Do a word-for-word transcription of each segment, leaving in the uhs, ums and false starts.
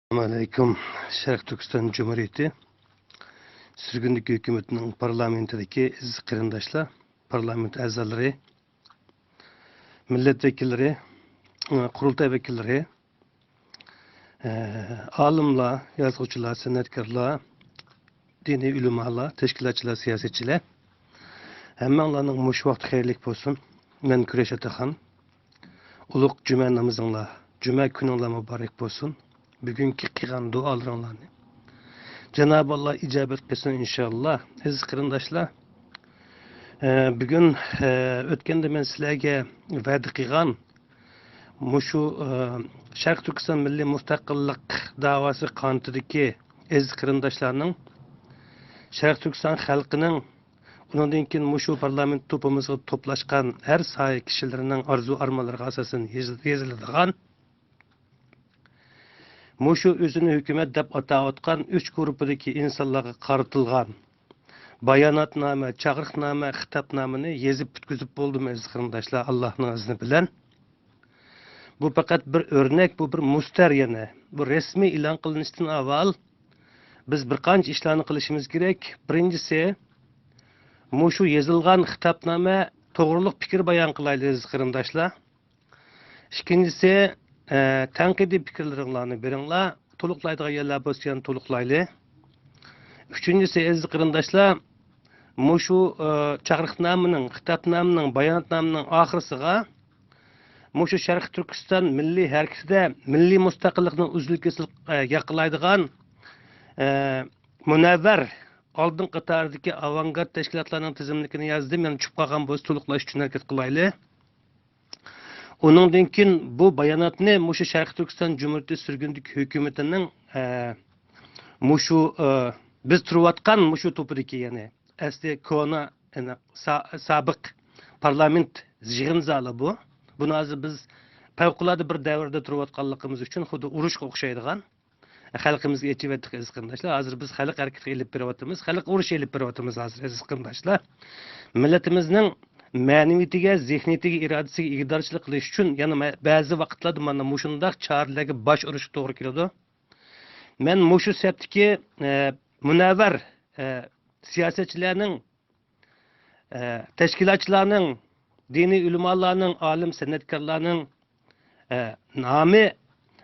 ئەسسالامۇ ئەلەيكۇم. شەرقىي تۈركىستان جۇمھۇرىيىتى سۈرگۈندىكى ھۆكۈمىتىنىڭ پارلامېنتىدىكى ئەزىز قېرىنداشلار، پارلامېنت ئەزالىرى، مىللەت ۋەكىللىرى، قۇرۇلتاي ۋەكىللىرى، ئالىملار، يازغۇچىلار، سەنئەتكارلار، دىنىي ئۆلىمالار، تەشكىلاتچىلار، سىياسەتچىلەر، ھەممەڭلارنىڭ مۇشۇ ۋاقتى خەيرلىك بولسۇن. مەن كۈرەش ئاتاخان. ئۇلۇغ جۈمە نامىزىڭلار، جۈمە كۈنۈڭلار مۇبارەك بولسۇن. بۈگۈنكى قىلغان دۇئالىرىڭلارنى جانابى ئاللا ئىجابەت قىلسۇن، ئىنشاللا. ئەزىز قېرىنداشلار، ئە، بۈگۈن، ئە، ئۆتكەندە مەن سىلەرگە ۋەدە قىلغان مۇشۇ، ئە، شەرقىي تۈركىستان مىللىي مۇستەقىللىق داۋاسى قانىتىدىكى ئەزىز قېرىنداشلارنىڭ، شەرقىي تۈركىستان خەلقىنىڭ، ئۇنىڭدىن كېيىن مۇشۇ پارلامېنت توپىمىزغا توپلاشقان ھەر ساھە كىشىلىرىنىڭ ئارزۇ-ئارمانلىرىغا ئاساسەن يېزىل-، يېزىلىدىغان، مۇشۇ ئۆزىنى ھۆكۈمەت دەپ ئاتاۋاتقان ئۈچ گۇرۇپپىدىكى ئىنسانلارغا قارىتىلغان باياناتنامە، چاقىرىقنامە، خىتابنامىنى يېزىپ پۈتكۈزۈپ بولدۇم، ئەزىز قېرىنداشلار، ئاللاھنىڭ ئىزنى بىلەن. بۇ پەقەت بىر ئۆرنەك، بۇ بىر مۇستەر يەنە. بۇ رەسمىي ئېلان قىلىنىشتىن ئاۋۋال بىز بىر قانچە ئىشلارنى قىلىشىمىز كېرەك. بىرىنچىسى، مۇشۇ يېزىلغان خىتابنامە توغرۇلۇق پىكىر بايان قىلايلى، ئەزىز قېرىنداشلار. ئىككىنچىسى، ئە، تەنقىدىي پىكىرلىرىڭلارنى بېرىڭلار. تولۇقلايدىغان يەرلەر بولسا يەنە تولۇقلايلى. ئۈچىنچىسى، ئەزىز قېرىنداشلار، مۇشۇ، ئە، چاقىرىقنامىنىڭ، خىتابنامىنىڭ، باياناتنامىنىڭ ئاخىرسىغا مۇشۇ شەرقىي تۈركىستان مىللىي ھەرىكىتىدە مىللىي مۇستەقىللىقنى ئۈزۈل-كېسىل، ئە، ياقلايدىغان، ئە، مۇنەۋۋەر ئالدىن قاتاردىكى ئاۋانگارت تەشكىلاتلارنىڭ تىزىملىكىنى يازدىم، يەنە چۈشۈپ قالغان بولسا تولۇقلاش ئۈچۈن ھەرىكەت قىلايلى. ئۇنىڭدىن كېيىن بۇ باياناتنى مۇشۇ شەرقىي تۈركىستان جۇمھۇرىيىتى سۈرگۈندىكى ھۆكۈمىتىنىڭ، ئە، مۇشۇ، ئە، بىز تۇرۇۋاتقان مۇشۇ توپىدىكى، يەنى ئەسلى كونا، يەنى سا-، سابىق پارلامېنت يىغىن زالى بۇ. بۇنى ھازىر بىز پەۋقۇلئاددە بىر دەۋردە تۇرۇۋاتقانلىقىمىز ئۈچۈن خۇددى ئۇرۇشقا ئوخشايدىغان. خەلقىمىزگە ئېچىۋەتتۇق، ئەزىز قېرىنداشلار. ھازىر بىز خەلق ھەرىكىتى ئېلىپ بېرىۋاتىمىز، خەلق ئۇرۇشى ئېلىپ بېرىۋاتىمىز ھازىر، ئەزىز قېرىنداشلار. مىللىتىمىزنىڭ مەنىۋىيىتىگە، زېھنىيىتىگە، ئىرادىسىگە ئىگىدارچىلىق قىلىش ئۈچۈن يەنە مە-، بەزى ۋاقىتلاردا مانا مۇشۇنداق چارىلەرگە باش ئۇرۇشقا توغرا كېلىدۇ. مەن مۇشۇ سەپتىكى، ئە، مۇنەۋۋەر، ئە، سىياسەتچىلەرنىڭ، ئە، تەشكىلاتچىلارنىڭ، دىنىي ئۆلىمالارنىڭ، ئالىم سەنئەتكارلارنىڭ، ئە، نامى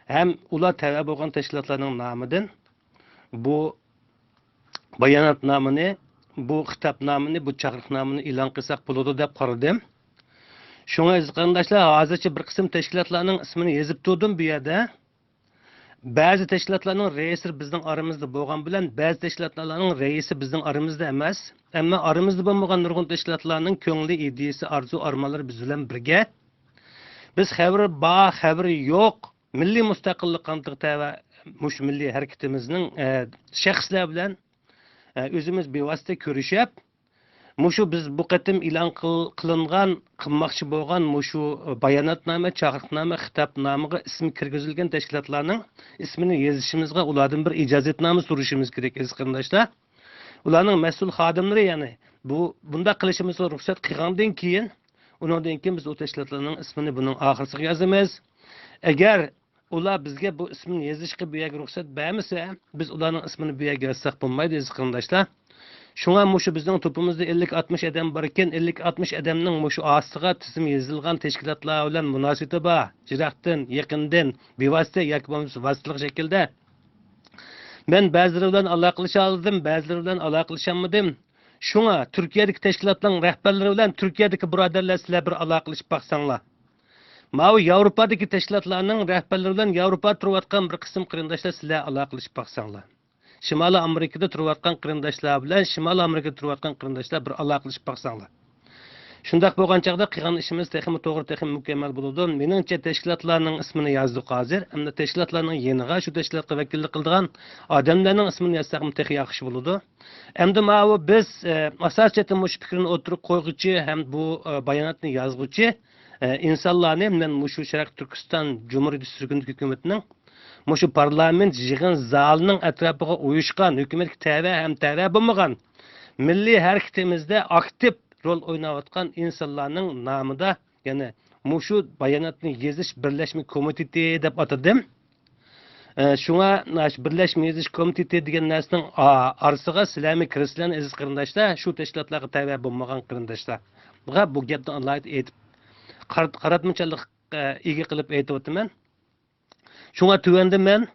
ھەم ئۇلار تەۋە بولغان تەشكىلاتلارنىڭ نامىدىن بۇ باياناتنامىنى، بۇ خىتابنامىنى، بۇ چاقىرىقنامىنى ئېلان قىلساق بولىدۇ دەپ قارىدىم. شۇڭا ئەزىز قېرىنداشلار، ھازىرچە بىر قىسىم تەشكىلاتلارنىڭ ئىسمىنى يېزىپ تۇردۇم بۇ يەردە. بەزى تەشكىلاتلارنىڭ رەئىسلىرى بىزنىڭ ئارىمىزدا بولغان بىلەن، بەزى تەشكىلاتلارنىڭ رەئىسى بىزنىڭ ئارىمىزدا ئەمەس. ئەمما ئارىمىزدا بولمىغان نۇرغۇن تەشكىلاتلارنىڭ كۆڭلى، ئىدىيىسى، ئارزۇ-ئارمانلىرى بىز بىلەن بىرگە. بىز خەۋىرى بار، خەۋىرى يوق، مىللىي مۇستەقىللىق قانىتىغا تەۋە مۇشۇ مىللىي ھەرىكىتىمىزنىڭ، ئە، شەخسلەر بىلەن، ئە، ئۆزىمىز بىۋاسىتە كۆرۈشۈپ، مۇشۇ بىز بۇ قېتىم ئېلان قىل-، قىلىنغان، قىلماقچى بولغان مۇشۇ باياناتنامە، چاقىرىقنامە، خىتابنامىغا ئىسمى كىرگۈزۈلگەن تەشكىلاتلارنىڭ ئىسمىنى يېزىشىمىزغا ئۇلاردىن بىر ئىجازەتنامە سورىشىمىز كېرەك، ئەزىز قېرىنداشلار. ئۇلارنىڭ مەسئۇل خادىملىرى، يەنى بۇ، بۇنداق قىلىشىمىزغا رۇخسەت قىلغاندىن كېيىن، ئۇنىڭدىن كېيىن بىز ئۇ تەشكىلاتلارنىڭ ئىسمىنى بۇنىڭ ئاخىرسىغا يازىمىز. ئەگەر ئۇلار بىزگە بۇ ئىسىمنى يېزىشقا بۇ يەرگە رۇخسەت بەرمىسە، بىز ئۇلارنىڭ ئىسمىنى بۇ يەرگە يازساق بولمايدۇ، ئەزىز قېرىنداشلار. شۇڭا مۇشۇ بىزنىڭ توپىمىزدا ئەللىك ئاتمىش ئادەم بار ئىكەن، ئەللىك ئاتمىش ئادەمنىڭ مۇشۇ ئاستىغا تىزىم يېزىلغان تەشكىلاتلار بىلەن مۇناسىۋىتى بار، يىراقتىن، يېقىندىن، بىۋاسىتە ياكى بولمىسا ۋاسىتىلىق شەكىلدە. مەن بەزىلىرى بىلەن ئالاقىلىشالىدىم، بەزىلىرى بىلەن ئالاقىلىشالمىدىم. شۇڭا تۈركىيەدىكى تەشكىلاتنىڭ رەھبەرلىرى بىلەن تۈركىيەدىكى بۇرادەرلەر، سىلەر بىر ئالاقىلىشىپ باقساڭلار. ماۋۇ ياۋروپادىكى تەشكىلاتلارنىڭ رەھبەرلىرى بىلەن ياۋروپادا تۇرۇۋاتقان بىر قىسىم قېرىنداشلار، سىلەر ئالاقىلىشىپ باقساڭلار. شىمالىي ئامېرىكىدا تۇرۇۋاتقان قېرىنداشلار بىلەن شىمالىي ئامېرىكىدا تۇرۇۋاتقان قېرىنداشلار بىر ئالاقىلىشىپ باقساڭلار. شۇنداق بولغان چاغدا قىلغان ئىشىمىز تېخىمۇ توغرا، تېخىمۇ مۇكەممەل بولىدۇ. مېنىڭچە، تەشكىلاتلارنىڭ ئىسمىنى يازدۇق ھازىر. ئەمدى تەشكىلاتلارنىڭ يېنىغا، شۇ تەشكىلاتقا ۋەكىللىك قىلىدىغان ئادەملەرنىڭ ئىسمىنى يازساقمۇ تېخى ياخشى بولىدۇ. ئەمدى ماۋۇ بىز، ئە، ئاساسىي جەھەتتىن مۇشۇ پىكىرنى ئوتتۇرىغا قويغۇچى ھەم بۇ، ئە، باياناتنى يازغۇچى، ئە، ئىنسانلارنى مەن مۇشۇ شەرقىي تۈركىستان جۇمھۇرىيىتى سۈرگۈندىكى ھۆكۈمىتىنىڭ مۇشۇ پارلامېنت يىغىن زالىنىڭ ئەتراپىغا ئۇيۇشقان، ھۆكۈمەتكە تەۋە ھەم تەۋە بولمىغان مىللىي ھەرىكىتىمىزدە ئاكتىپ رول ئويناۋاتقان ئىنسانلارنىڭ نامىدا، يەنى مۇشۇ باياناتنى يېزىش بىرلەشمە كومىتېتى دەپ ئاتىدىم. ئە، شۇڭا مانا شۇ بىرلەشمە يېزىش كومىتېتى دېگەن نەرسىنىڭ ئا-، ئارىسىغا سىلەرمۇ كىرىسىلەر، ئەزىز قېرىنداشلار، شۇ تەشكىلاتلارغا تەۋە بولمىغان قېرىنداشلارغا بۇ گەپنى ئالاھىدە ئېيتىپ، قارا-، قاراتمىچانلىق، ئە، ئىگە قىلىپ ئېيتىۋاتىمەن. شۇڭا تۆۋەندە مەن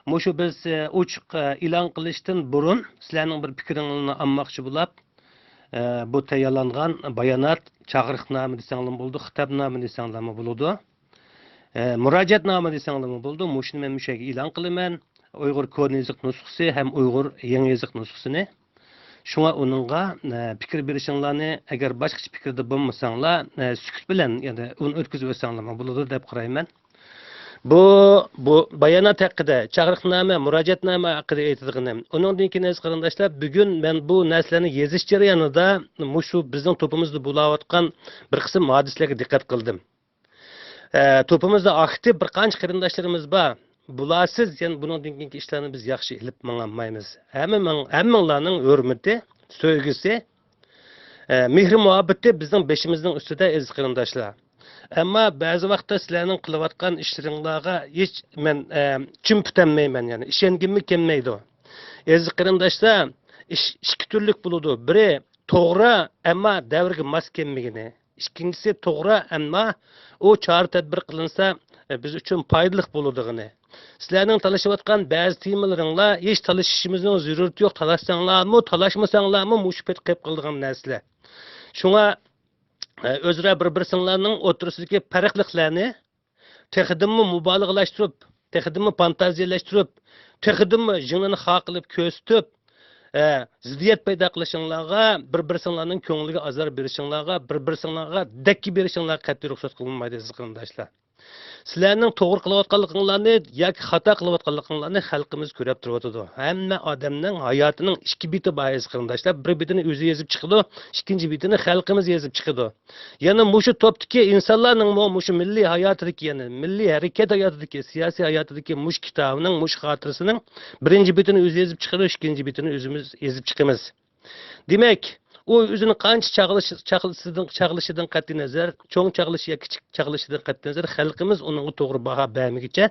مۇشۇ بىز، ئە، ئوچۇق، ئە، ئېلان قىلىشتىن بۇرۇن سىلەرنىڭ بىر پىكرىڭلارنى ئالماقچى بولاپ، ئە، بۇ تەييارلانغان بايانات، چاقىرىقنامە دېسەڭلارمۇ بولىدۇ، خىتابنامە دېسەڭلارمۇ بولىدۇ. ئە، مۇراجىئەتنامە دېسەڭلارمۇ بولىدۇ. مۇشۇنى مەن مۇشۇ يەرگە ئېلان قىلىمەن. ئۇيغۇر كونا يېزىق نۇسخىسى ھەم ئۇيغۇر يېڭى يېزىق نۇسخىسىنى. شۇڭا ئۇنىڭغا، ئە، پىكىر بېرىشىڭلارنى، ئەگەر باشقىچە پىكىردە بولمىساڭلار، ئە، سۈكۈت بىلەن، يەنى ئۇنى ئۆتكۈزۈۋەتسەڭلارمۇ بولىدۇ دەپ قارايمەن. بۇ، بۇ بايانات ھەققىدە، چاقىرىقنامە، مۇراجىئەتنامە ھەققىدە ئېيتىدىغىنىم. ئۇنىڭدىن كېيىن، ئەزىز قېرىنداشلار، بۈگۈن مەن بۇ نەرسىلەرنى يېزىش جەريانىدا مۇشۇ بىزنىڭ توپىمىزدا بولاۋاتقان بىر قىسىم ھادىسىلەرگە دىققەت قىلدىم. ئە، توپىمىزدا ئاكتىپ بىر قانچە قېرىنداشلىرىمىز بار. بۇلارسىز يەنە بۇنىڭدىن كېيىنكى ئىشلارنى بىز ياخشى ئېلىپ ماڭالمايمىز. ھەممىڭ-، ھەممىڭلارنىڭ ھۆرمىتى، سۆيگۈسى، ئە، مېھرى-مۇھەببىتى بىزنىڭ بېشىمىزنىڭ ئۈستىدە، ئەزىز قېرىنداشلار. ئەمما بەزى ۋاقىتتا سىلەرنىڭ قىلىۋاتقان ئىشلىرىڭلارغا ھېچ مەن، ئە، چىم پۈتەلمەيمەن، يەنى ئىشەنگۈممۇ كەلمەيدۇ. ئەزىز قېرىنداشلار، ئىش ئىككى تۈرلۈك بولىدۇ. بىرى توغرا، ئەمما دەۋرگە ماس كەلمىگىنى. ئىككىنچىسى توغرا، ئەمما ئۇ چارە-تەدبىر قىلىنسا، ئە، بىز ئۈچۈن پايدىلىق بولىدىغىنى. سىلەرنىڭ تالىشىۋاتقان بەزى تېمىلىرىڭلار ھېچ تالىشىشىمىزنىڭ زۆرۈرىيىتى يوق، تالاشساڭلارمۇ، تالاشمىساڭلارمۇ مۇشۇ پېتى قېلىپ قالىدىغان نەرسىلەر. شۇڭا، ئە، ئۆزرە بىر-بىرسىڭلارنىڭ ئوتتۇرىسىدىكى پەرقلىقلەرنى تېخىدىنمۇ مۇبالىغىلەشتۈرۈپ، تېخىدىنمۇ فانتازىيەلەشتۈرۈپ، تېخىدىنمۇ جىڭنىنى خار قىلىپ كۆرسىتىپ، ئە، زىددىيەت پەيدا قىلىشىڭلارغا، بىر-بىرسىڭلارنىڭ كۆڭلىگە ئازار بېرىشىڭلارغا، بىر-بىرسىڭلارغا دەككە بېرىشىڭلارغا قەتئىي رۇخسەت قىلىنمايدۇ، ئەزىز قېرىنداشلار. سىلەرنىڭ توغرا قىلىۋاتقانلىقىڭلارنى ياكى خاتا قىلىۋاتقانلىقىڭلارنى خەلقىمىز كۆرۈپ تۇرۇۋاتىدۇ. ھەممە ئادەمنىڭ ھاياتىنىڭ ئىككى بېتى بار، ئەزىز قېرىنداشلار. بىر بېتىنى ئۆزى يېزىپ چىقىدۇ، ئىككىنچى بېتىنى خەلقىمىز يېزىپ چىقىدۇ. يەنە مۇشۇ توپتىكى ئىنسانلارنىڭمۇ مۇشۇ مىللىي ھاياتىدىكى، يەنى مىللىي ھەرىكەت ھاياتىدىكى، سىياسىي ھاياتىدىكى مۇشۇ كىتابىنىڭ، مۇشۇ خاتىرىسىنىڭ بىرىنچى بېتىنى ئۆزى يېزىپ چىقىدۇ، ئىككىنچى بېتىنى ئۆزىمىز يېزىپ چىقىمىز. دېمەك، ئۇ ئۆزىنى قانچە چاغلىشى-، چاغلىشىدىن، چاغلىشىدىن قەتئىينەزەر، چوڭ چاغلىشى يا كىچىك چاغلىشىدىن قەتئىينەزەر، خەلقىمىز ئۇنىڭغا توغرا باھا بەرمىگۈچە،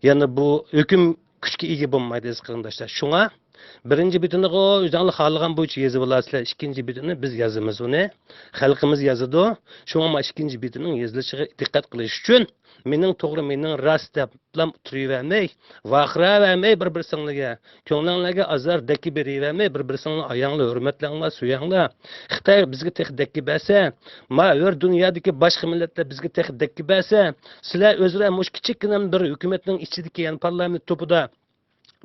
يەنە بۇ ھۆكۈم كۈچكە ئىگە بولمايدۇ، ئەزىز قېرىنداشلار. شۇڭا بىرىنچى بېتىنىغۇ ئۆزۈڭلار خالىغان بويىچە يېزىۋالارسىلەر، ئىككىنچى بېتىنى بىز يازىمىز ئۇنى. خەلقىمىز يازىدۇ. شۇڭا مانا ئىككىنچى بېتىنىڭ يېزىلىشىغا دىققەت قىلىش ئۈچۈن، مېنىڭ توغرا، مېنىڭ راست دەپلا تۇرۇۋەرمەي، ۋارقىراۋەرمەي بىر-بىرسىڭلارگە، كۆڭلۈڭلارگە ئازار، دەككە بېرىۋەرمەي، بىر-بىرسىڭلار ئاياڭلار، ھۆرمەتلەڭلار، سۆيەڭلار. خىتاي بىزگە تېخى دەككە بەرسە، ما ھۆر دۇنيادىكى باشقا مىللەتلەر بىزگە تېخى دەككە بەرسە، سىلەر ئۆزرە مۇشۇ كىچىككىنە بىر ھۆكۈمەتنىڭ ئىچىدىكى، يەنى پارلامېنت توپىدا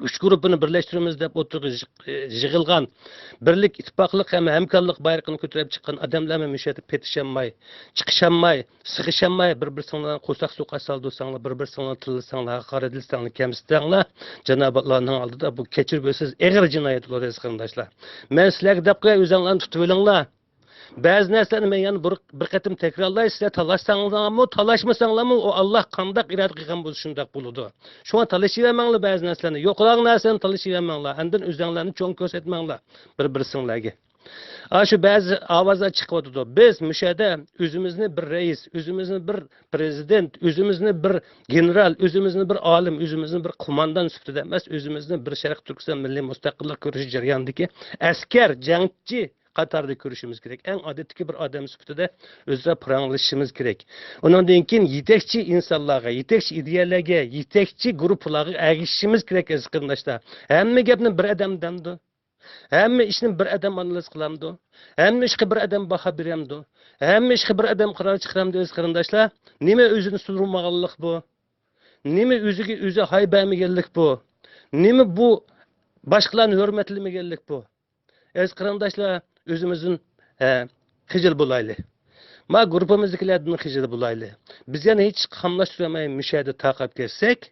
ئۈچ گۇرۇپپىنى بىرلەشتۈرىمىز دەپ ئوتتۇرىغا يىغ-، يىغىلغان، بىرلىك، ئىتتىپاقلىق ھەم ھەمكارلىق بايرىقىنى كۆتۈرۈپ چىققان ئادەملەرمۇ مۇشۇ يەردە پېتىشالماي، چىقىشالماي، سىغىشالماي، بىر-بىرسىڭلارنى قورساق سوقا سالدۇرساڭلار، بىر-بىرسىڭلارنى تىللىساڭلار، ھاقارەتلىسەڭلار، كەمسىتسەڭلار، جانابى ئاللانىڭ ئالدىدا بۇ كەچۈرگۈسىز ئېغىر جىنايەت بولىدۇ، ئەزىز قېرىنداشلار. مەن سىلەرگە دەپ قوياي، ئۆزۈڭلارنى تۇتۇۋېلىڭلار. بەزى نەرسىلەرنى مەن يەنە بىر، بىر قېتىم تەكرارلاي، سىلەر تالاشساڭلارمۇ، تالاشمىساڭلارمۇ، ئۇ ئاللا قانداق ئىرادە قىلغان بولسا شۇنداق بولىدۇ. شۇڭا تالىشىۋەرمەڭلار بەزى نەرسىلەرنى. يوقىلاڭ نەرسىلەرنى تالىشىۋەرمەڭلار. ئاندىن ئۆزۈڭلارنى چوڭ كۆرسەتمەڭلار بىر-بىرسىڭلارگە. ئاشۇ بەزى ئاۋازلار چىقىۋاتىدۇ. بىز مۇشۇ يەردە ئۆزىمىزنى بىر رەئىس، ئۆزىمىزنى بىر پرېزىدېنت، ئۆزىمىزنى بىر گېنېرال، ئۆزىمىزنى بىر ئالىم، ئۆزىمىزنى بىر قوماندان سۈپىتىدە ئەمەس، ئۆزىمىزنى بىر شەرقىي تۈركىستان مىللىي مۇستەقىللىق كۈرىشى جەريانىدىكى ئەسكەر، جەڭچى قاتارىدا كۆرۈشىمىز كېرەك. ئەڭ ئادەتتىكى بىر ئادەم سۈپىتىدە ئۆزئارا پاراڭلىشىشىمىز كېرەك. ئۇنىڭدىن كېيىن يېتەكچى ئىنسانلارغا، يېتەكچى ئىدىيەلەرگە، يېتەكچى گۇرۇپپىلارغا ئەگىشىشىمىز كېرەك، ئەزىز قېرىنداشلار. ھەممە گەپنى بىر ئادەم دەمدۇ؟ ھەممە ئىشنى بىر ئادەم ئانالىز قىلامدۇ؟ ھەممە ئىشقا بىر ئادەم باھا بېرەمدۇ؟ ھەممە ئىشقا بىر ئادەم قارار چىقىرامدۇ، ئەزىز قېرىنداشلار؟ نېمە ئۆزىنى سۇندۇرمىغانلىق بۇ؟ نېمە ئۆزىگە ئۆزى ھاي بەرمىگەنلىك بۇ؟ نېمە بۇ باشقىلارنى ھۆرمەتلىمىگەنلىك بۇ؟ ئەزىز قېرىنداشلار، ئۆزىمىزدىن، ھە، خىجىل بولايلى. ما گۇرۇپپىمىزدىكىلەردىن خىجىل بولايلى. بىز يەنە ھېچ قاملاشتۇرالماي مۇشۇ يەردە تارقاپ كەتسەك،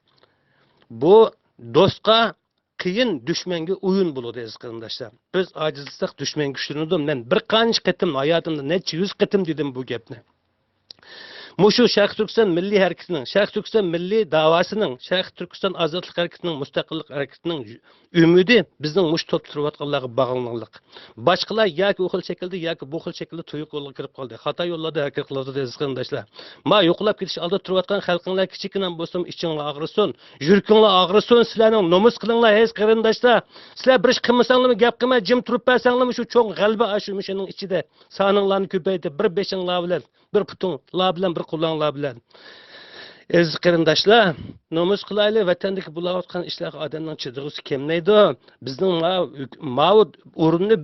بۇ دوستقا قىيىن، دۈشمەنگە ئويۇن بولىدۇ، ئەزىز قېرىنداشلار. بىز ئاجىزلىساق، دۈشمەن كۈچلىنىدۇ. مەن بىر قانچە قېتىم، ھاياتىمدا نەچچە يۈز قېتىم دېدىم بۇ گەپنى. مۇشۇ شەرقىي تۈركىستان مىللىي ھەرىكىتىنىڭ، شەرقىي تۈركىستان مىللىي داۋاسىنىڭ، شەرقىي تۈركىستان ئازادلىق ھەرىكىتىنىڭ، مۇستەقىللىق ھەرىكىتىنىڭ ئۈمىدى بىزنىڭ مۇشۇ توپتا تۇرۇۋاتقانلارغا باغلىنىڭلىق. باشقىلار ياكى ئۇ خىل شەكىلدە، ياكى بۇ خىل شەكىلدە تۇيۇق يولغا كىرىپ قالدى. خاتا يوللاردا ھەرىكەت قىلىۋاتىدۇ، ئەزىز قېرىنداشلار. ما يوقىلاپ كېتىش ئالدىدا تۇرۇۋاتقان خەلقىڭلار كىچىككىنە بولسىمۇ ئىچىڭلار ئاغرىسۇن، يۈرىكىڭلار ئاغرىسۇن، سىلەرنىڭ نومۇس قىلىڭلار، ئەزىز قېرىنداشلار. سىلەر بىر ئىش قىلمىساڭلارمۇ، گەپ قىلماي جىم تۇرۇپ بەرسەڭلارمۇ، شۇ چوڭ غەلىبە ئاشۇ مۇشۇنىڭ ئىچىدە سانىڭلارنى كۆپەيتىپ، بىر بېشىڭلار بىلەن، بىر پۇتۇڭلار بىلەن، بىر قولۇڭلار بىلەن. ئەزىز قېرىنداشلار، نومۇس قىلايلى، ۋەتەندىكى بولۇۋاتقان ئىشلارغا ئادەمنىڭ چىدىغۇسى كەلمەيدۇ. بىزنىڭ ماۋۇ، ماۋۇ ئورۇننى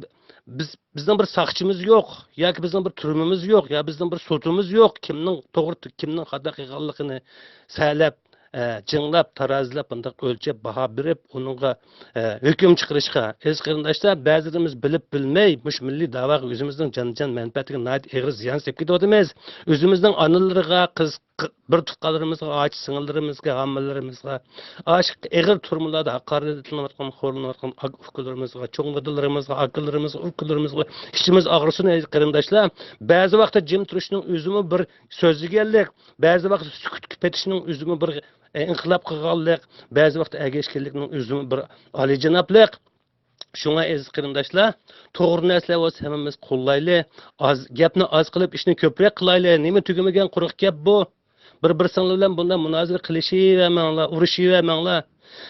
بىز، بىزنىڭ بىر ساقچىمىز يوق، ياكى بىزنىڭ بىر تۈرمىمىز يوق، يا بىزنىڭ بىر سوتىمىز يوق. كىمنىڭ توغرا، كىمنىڭ خاتا قىلغانلىقىنى سەنلەپ، ئە، جىڭلاپ، تارازىلاپ، بۇنداق ئۆلچەپ باھا بېرىپ، ئۇنىڭغا، ئە، ھۆكۈم چىقىرىشقا، ئەزىز قېرىنداشلار، بەزىلىرىمىز بىلىپ بىلمەي مۇشۇ مىللىي داۋاغا ئۆزىمىزنىڭ جانىجان مەنپەئەتىگە ناھايىتى ئېغىر زىيان سېلىپ كېتىۋاتىمىز. ئۆزىمىزنىڭ ئانىلىرىغا، قىز، قى-، بىر تۇغقانلىرىمىزغا، ئاچا سىڭىللىرىمىزگە، ھامىلىلىرىمىزغا، ئاشۇ ئېغىر تۈرمىلەردە ھاقارەتلىنىۋاتقان، خورلىنىۋاتقان ئاكا ئۇكىلىرىمىزغا، چوڭ دادىلىرىمىزغا، ئاكىلىرىمىزغا، ئۇكىلىرىمىزغا ئىچىمىز ئاغرىسۇن، ئەزىز قېرىنداشلار. بەزى ۋاقىتتا جىم تۇرۇشنىڭ ئۆزىمۇ بىر سۆز دېگەنلىك، بەزى ۋاقىتتا سۈكۈتكە پېتىشنىڭ ئۆزىمۇ بىر، ئە، ئىنقىلاب قىلغانلىق، بەزى ۋاقىتتا ئەگەشكەنلىكنىڭ ئۆزىمۇ بىر ئالىيجانابلىق. شۇڭا ئەزىز قېرىنداشلار، توغرا نەرسىلەر بولسا ھەممىمىز قوللايلى. ئاز، گەپنى ئاز قىلىپ، ئىشنى كۆپرەك قىلايلى. نېمە تۈگىمىگەن قۇرۇق گەپ بۇ؟ بىر-بىرسىڭلار بىلەن بۇنداق مۇنازىرە قىلىشىۋەرمەڭلار، ئۇرۇشۇۋەرمەڭلار.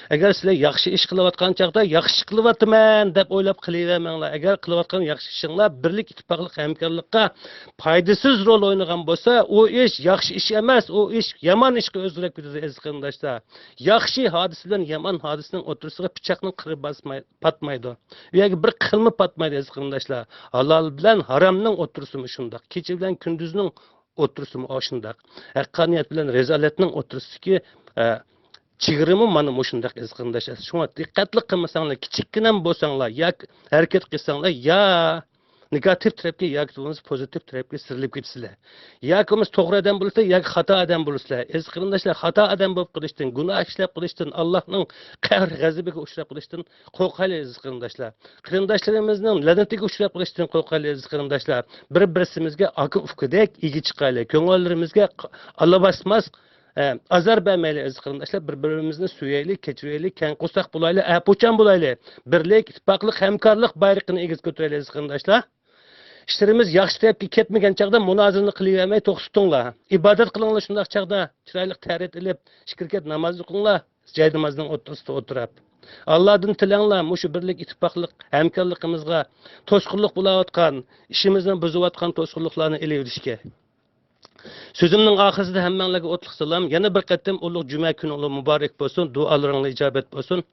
ئەگەر سىلەر ياخشى ئىش قىلىۋاتقان چاغدا، ياخشى ئىش قىلىۋاتىمەن دەپ ئويلاپ قىلىۋەرمەڭلار. ئەگەر قىلىۋاتقان ياخشى ئىشىڭلار بىرلىك، ئىتتىپاقلىق، ھەمكارلىققا پايدىسىز رول ئوينىغان بولسا، ئۇ ئىش ياخشى ئىش ئەمەس، ئۇ ئىش يامان ئىشقا ئۆزگىرىپ كېتىدۇ، ئەزىز قېرىنداشلار. ياخشى ھادىسە بىلەن يامان ھادىسىنىڭ ئوتتۇرىسىغا پىچاقنىڭ قىرى باسماي-، پاتمايدۇ. ئۇ يەرگە بىر قىلمۇ پاتمايدۇ، ئەزىز قېرىنداشلار. ھالال بىلەن ھارامنىڭ ئوتتۇرىسىمۇ شۇنداق. كېچە بىلەن كۈندۈزنىڭ ئوتتۇرىسىمۇ ئاشۇنداق. ھەققانىيەت بىلەن رەزالەتنىڭ ئوتتۇرىسىدىكى، ئە، چېگرىمۇ مانا مۇشۇنداق، ئەزىز قېرىنداشلار. شۇڭا دىققەتلىك قىلمىساڭلار، كىچىككىنەم بولساڭلار، يا ھەرىكەت قىلساڭلار، يا نېگاتىپ تەرەپكە ياكى بولمىسا پوزىتىپ تەرەپكە سىيرىلىپ كېتىسىلەر. ياكى بولمىسا توغرا ئادەم بولىسىلەر، ياكى خاتا ئادەم بولىسىلەر. ئەزىز قېرىنداشلار، خاتا ئادەم بولۇپ قېلىشتىن، گۇناھ ئىشلەپ قېلىشتىن، ئاللاھنىڭ قەھر غەزىپىگە ئۇچراپ قېلىشتىن قورقايلى، ئەزىز قېرىنداشلار. قېرىنداشلىرىمىزنىڭ لەنىتىگە ئۇچراپ قېلىشتىن قورقايلى، ئەزىز قېرىنداشلار. بىر-بىرسىمىزگە ئاكا-ئۇكىدەك ئىگە چىقايلى. كۆڭۈللىرىمىزگە ق-، ئالا باسماس، ئە، ئازار بەرمەيلى، ئەزىز قېرىنداشلار. بىر-بىرىمىزنى سۆيەيلى، كەچۈرەيلى، كەڭ قورساق بولايلى، ئەپۇچان بولايلى. بىرلىك، ئىتتىپاقلىق، ھەمكارلىق بايرىقىنى ئېگىز كۆتۈرەيلى، ئەزىز قېرىنداشلار. ئىشلىرىمىز ياخشى تەرەپكە كەتمىگەن چاغدا مۇنازىرىنى قىلىۋەرمەي توختىتىڭلار. ئىبادەت قىلىڭلار شۇنداق چاغدا. چىرايلىق تەرەت ئېلىپ، ئىككى رەكەت ناماز ئوقۇڭلار. جاي نامازنىڭ ئوتتۇرىسىدا ئولتۇراپ. ئاللادىن تىلەڭلار، مۇشۇ بىرلىك، ئىتتىپاقلىق، ھەمكارلىقىمىزغا توسقۇنلۇق بولاۋاتقان، ئىشىمىزنى بۇزۇۋاتقان توسقۇنلۇقلارنى ئېلىۋېتىشكە. سۆزۈمنىڭ ئاخىرىسىدا ھەممەڭلارگە ئوتلۇق سالام. يەنە بىر قېتىم ئۇلۇغ جۈمە كۈنۈڭلار مۇبارەك بولسۇن، دۇئالىرىڭلار ئىجابەت بولسۇن.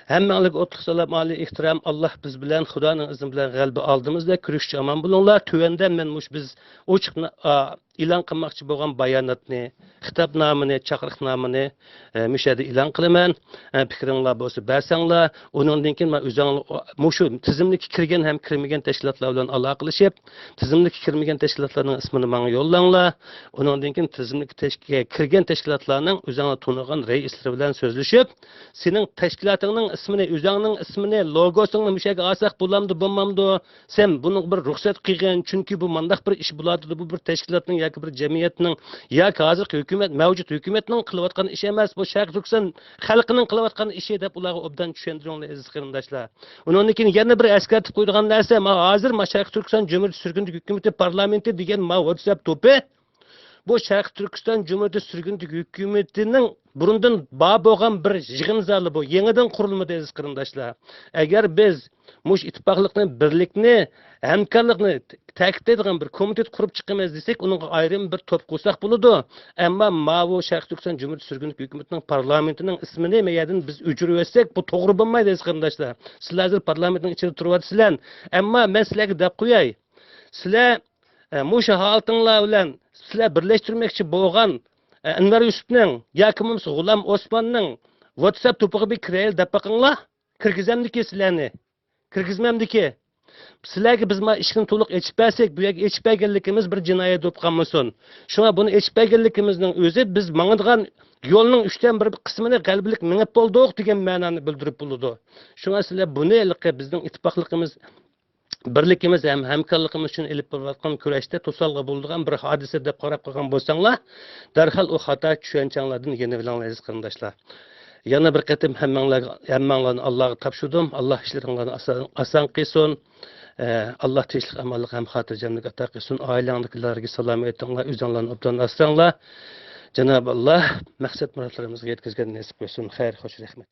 ھەممەڭلارگە ئوتلۇق سالام، ئالىي ئېھتىرام. ئاللا بىز بىلەن، خۇدانىڭ ئىزنى بىلەن غەلىبە ئالدىمىزدا. كۆرۈشكىچە ئامان بولۇڭلار. تۆۋەندە مەن مۇشۇ بىز ئوچۇق نا-، ئا، ئېلان قىلماقچى بولغان باياناتنى، خىتابنامىنى، چاقىرىقنامىنى، ئە، مۇشۇ يەردە ئېلان قىلىمەن. ئە، پىكرىڭلار بولسا بەرسەڭلار. ئۇنىڭدىن كېيىن مەن ئۆزۈڭلار، مۇشۇ تىزىملىككە كىرگەن ھەم كىرمىگەن تەشكىلاتلار بىلەن ئالاقىلىشىپ، تىزىملىككە كىرمىگەن تەشكىلاتلارنىڭ ئىسمىنى ماڭا يوللاڭلار. ئۇنىڭدىن كېيىن تىزىملىككە تەشكىلگە كىرگەن تەشكىلاتلارنىڭ ئۆزۈڭلار تونۇغان رەئىسلىرى بىلەن سۆزلىشىپ، سېنىڭ تەشكىلاتىڭنىڭ ئىسمىنى، ئۆزۈڭنىڭ ئىسمىنى، لوگوسىڭنى مۇشۇ يەرگە ئالساق بولامدۇ، بولمامدۇ؟ سەن بۇنىڭغا بىر رۇخسەت قىلغىن، چۈنكى بۇ مانداق بىر ئىش بولاتىدۇ، بۇ بىر تەشكىلاتنىڭ ياكى بىر جەمئىيەتنىڭ ياكى ھازىرقى ھۆكۈمەت، مەۋجۇت ھۆكۈمەتنىڭ قىلىۋاتقان ئىشى ئەمەس، بۇ شەرقىي تۈركىستان خەلقىنىڭ قىلىۋاتقان ئىشى دەپ ئۇلارغا ئوبدان چۈشەندۈرۈڭلار، ئەزىز قېرىنداشلار. ئۇنىڭدىن كېيىن يەنە بىر ئەسكەرتىپ قويىدىغان نەرسە، ما ھازىر ما شەرقىي تۈركىستان جۇمھۇرىيىتى سۈرگۈندە ھۆكۈمىتى پارلامېنتى دېگەن ما ۋاتساپ توپى، بۇ شەرقىي تۈركىستان جۇمھۇرىيىتى سۈرگۈندە ھۆكۈمىتىنىڭ بۇرۇندىن بار بولغان بىر يىغىن زالى بۇ، يېڭىدىن قۇرۇلمىدى، ئەزىز قېرىنداشلار. ئەگەر بىز مۇشۇ ئىتتىپاقلىقنى، بىرلىكنى، ھەمكارلىقنى تەكىتلەيدىغان بىر كومىتېت قۇرۇپ چىقىمىز دېسەك، ئۇنىڭغا ئايرىم بىر توپ قۇرساق بولىدۇ. ئەمما ماۋۇ شەرقىي تۈركىستان جۇمھۇرىيىتى سۈرگۈنلۈك ھۆكۈمىتىنىڭ پارلامېنتىنىڭ ئىسمىنى مەيەدىن بىز ئۆچۈرۈۋەتسەك، بۇ توغرا بولمايدۇ، ئەزىز قېرىنداشلار. سىلەر ھازىر پارلامېنتنىڭ ئىچىدە تۇرۇۋاتىسىلەر. ئەمما مەن سىلەرگە دەپ قوياي، سىلەر، ئە، مۇشۇ ھالىتىڭلار بىلەن سىلەر بىرلەشتۈرمەكچى بولغان، ئە، ئەنۋەر يۈسۈپنىڭ ياكى بولمىسا غۇلام ئوسماننىڭ ۋاتساپ توپىغا بىر كىرەيلى دەپ باقىڭلار. كىرگۈزەمدىكى سىلەرنى؟ كىرگۈزمەمدىكى؟ سىلەرگە بىز ما ئىشىكنى تولۇق ئېچىپ بەرسەك، بۇ يەرگە ئېچىپ بەرگەنلىكىمىز بىر جىنايەت بولۇپ قالمىسۇن. شۇڭا بۇنى ئېچىپ بەرگەنلىكىمىزنىڭ ئۆزى بىز ماڭىدىغان يولنىڭ ئۈچتىن بىر قىسمىنى غەلىبىلىك مېڭىپ بولدۇق دېگەن مەنانى بىلدۈرۈپ بولىدۇ. شۇڭا سىلەر بۇنى ھېلىقى بىزنىڭ ئىتتىپاقلىقىمىز بىرلىكىمىز ھەم ھەمكارلىقىمىز ئۈچۈن ئېلىپ بېرىلىۋاتقان كۈرەشتە توسالغۇ بولىدىغان بىر ھادىسە دەپ قاراپ قالغان بولساڭلار، دەرھال ئۇ خاتا چۈشەنچەڭلاردىن يېنىۋېلىڭلار، ئەزىز قېرىنداشلار. يەنە بىر قېتىم ھەممەڭلارگە، ھەممەڭلارنى ئاللاغا تاپشۇردۇم. ئاللا ئىشلىرىڭلارنى ئاسان، ئاسان قىلسۇن. ئە، ئاللا تىنچلىق، ئامانلىق ھەم خاتىرجەملىك ئاتا قىلسۇن. ئائىلەڭدىكىلەرگە سالامەتلىكىڭلار، ئۆزۈڭلارنى ئوبدان ئاسراڭلار. جانابى ئاللا مەقسەت مۇرادلىرىمىزغا يەتكۈزگەن نېسىپ قىلسۇن. خەير، خوش، رەھمەت.